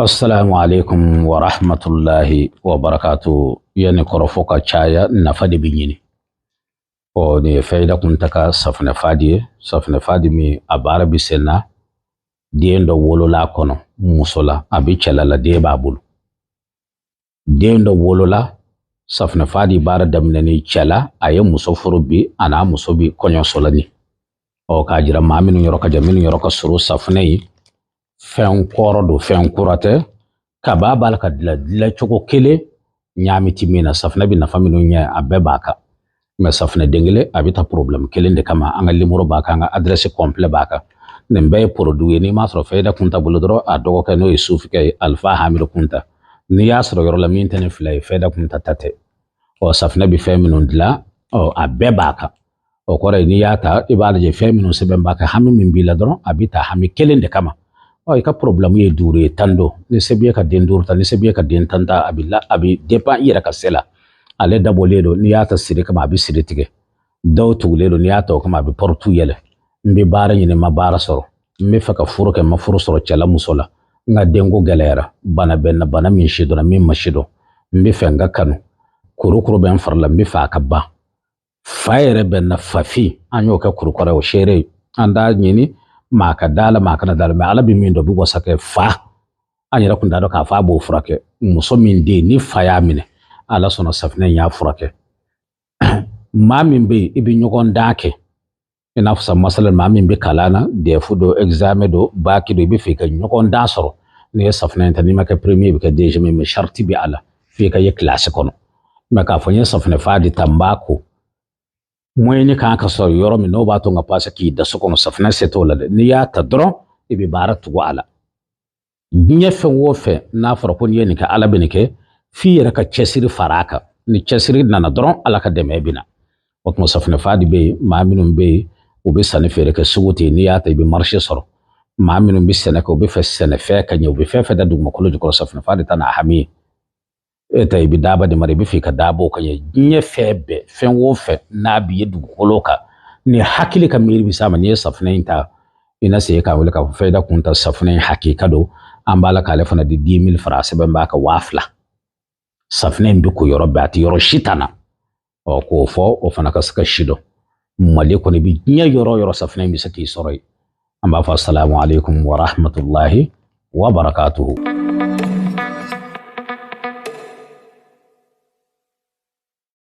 Assalamu alaikum wa rahmatullahi wa barakatuh. Yani kɔrɔfɔ ka caya, nafa de bɛ ɲini. Ɔ, nin ye Fayida Kunta ka safunɛ fadi ye, safunɛ fadi min a baara bɛ sen na. Den dɔ wolola a kɔnɔ muso la, a bɛ cɛla la, den b'a bolo. Den dɔ wolola safunɛ fadi baara daminɛ cɛ la, a ye muso furu bi, a n'a muso bi kɔɲɔso la ni. Ɔ, k'a jira maa minnu yɔrɔ ka jan, minnu yɔrɔ ka surun, safunɛ in fɛn kɔrɔ don, fɛn kura tɛ. Kaba b'a la ka dilan dilancogo kelen, ɲaami ti min na. Safunɛ bɛ nafa minnu ɲɛ, a bɛɛ b'a kan. Mɛ safunɛ den kelen a bɛ ta problème kelen de kama. An ka numéro b'a kan, an ka adresse complet b'a kan. Nin bɛɛ ye produit ye. N'i m'a sɔrɔ Fayida Kunta bolo dɔrɔn, a dɔgɔkɛ n'o ye Sufikɛ ye, Alifa Hamidu Kunta, n'i y'a sɔrɔ yɔrɔ la min tɛ nin fila ye, Fayida Kunta ta tɛ. Ɔ, safunɛ bɛ fɛn minnu dilan, ɔ, a bɛɛ b'a kan. O kɔrɔ ye, n'i y'a ta, i b'a lajɛ fɛn minnu sɛbɛn b'a kan, hami min b'i la dɔrɔn, a bɛ ta hami kelen de kama. Ɔ, i ka problème ye 5 ye, 10 don, ni se b'i ye ka den 5 ta, ni se b'i ye ka den 10 ta, a bɛ la, a bɛ dépend i yɛrɛ ka se la. Ale dabɔlen don, n'i y'a ta siri kama, a bɛ siri tigɛ. Dɔw tugulen don, n'i y'a ta o kama, a bɛ porte yɛlɛ. N bɛ baara ɲini, n ma baara sɔrɔ. N bɛ fɛ ka furu kɛ, n ma furu sɔrɔ cɛ la, muso la. N ka denko gɛlɛyara, bana bɛ n na, bana min si dɔnna, min ma si dɔn. N bɛ fɛ n ka kanu, kurukuru bɛ n fari la, n bɛ fɛ a ka ban. Fa yɛrɛ bɛ n na, fafin an y'o kɛ kurukɔrɔ ye, o seere ye. An t'a ɲini maa ka da la, maa kana da la, mɛ Ala bɛ min dɔn, bi wasa kɛ fa. An yɛrɛ kun t'a dɔn k'a fɔ a b'o furakɛ. Muso min den ni fa y'a minɛ, Ala sɔnna, safunɛ in y'a furakɛ. Maa min bɛ yen, i bɛ ɲɔgɔn dan kɛ, i n'a fɔ sa masalan maa min bɛ kalan na, DEF don, examen don, bac don, i bɛ fɛ i ka ɲɔgɔn dan sɔrɔ, n'i ye safunɛ in ta, n'i ma kɛ premier, i bɛ kɛ deuxième, mais charte bɛ a la f'i ka ye kilasi kɔnɔ. Mɛ k'a fɔ n ye safunɛ fa de ta, n b'a ko moyen kan ka sɔrɔ yɔrɔ min n'o b'a to n ka passer, k'i da so kɔnɔ, safunɛ se t'o la dɛ. N'i y'a ta dɔrɔn, i bɛ baara tugu a la. Diɲɛ fɛn o fɛn n'a fɔra ko n'i ye nin kɛ, Ala bɛ nin kɛ, f'i yɛrɛ ka cɛsiri fara a kan. Ni cɛsiri nana dɔrɔn, Ala ka dɛmɛ bɛ na. O tuma safunɛ fadi bɛ yen. Maa minnu bɛ yen, u bɛ sanni feere kɛ, sugu tɛ yen, n'i y'a ta, i bɛ marché sɔrɔ. Maa minnu bɛ sɛnɛ kɛ, u bɛ fɛ sɛnɛfɛn ka ɲɛ, u bɛ fɛn fɛn da dugumakolo jukɔrɔ, safunɛ fadi ta n'a hami ye. E ta, i bɛ daba de mara, i bɛ fɛ i ka dabaw ka ɲɛ. Diɲɛ fɛn bɛɛ, fɛn o fɛn n'a b'i ye dugukolo kan, ni hakili ka miiri bɛ s'a ma, n'i ye safunɛ in ta, i na segin k'a wele k'a fɔ Fayida Kunta safunɛ in hakika don. An b'a la k'ale fana di 10 000 francs, sɛbɛn b'a kan, 2000. Safunɛ in bɛ ko yɔrɔ bɛɛ, a tɛ yɔrɔ si ta na. Ɔ, k'o fɔ, o fana ka se ka si dɔn. Mali kɔni bi, diɲɛ yɔrɔ o yɔrɔ, safunɛ in bɛ se k'i sɔrɔ yen. An b'a fɔ asalamu aleykum wa rahmatulahi wa barakatuhu.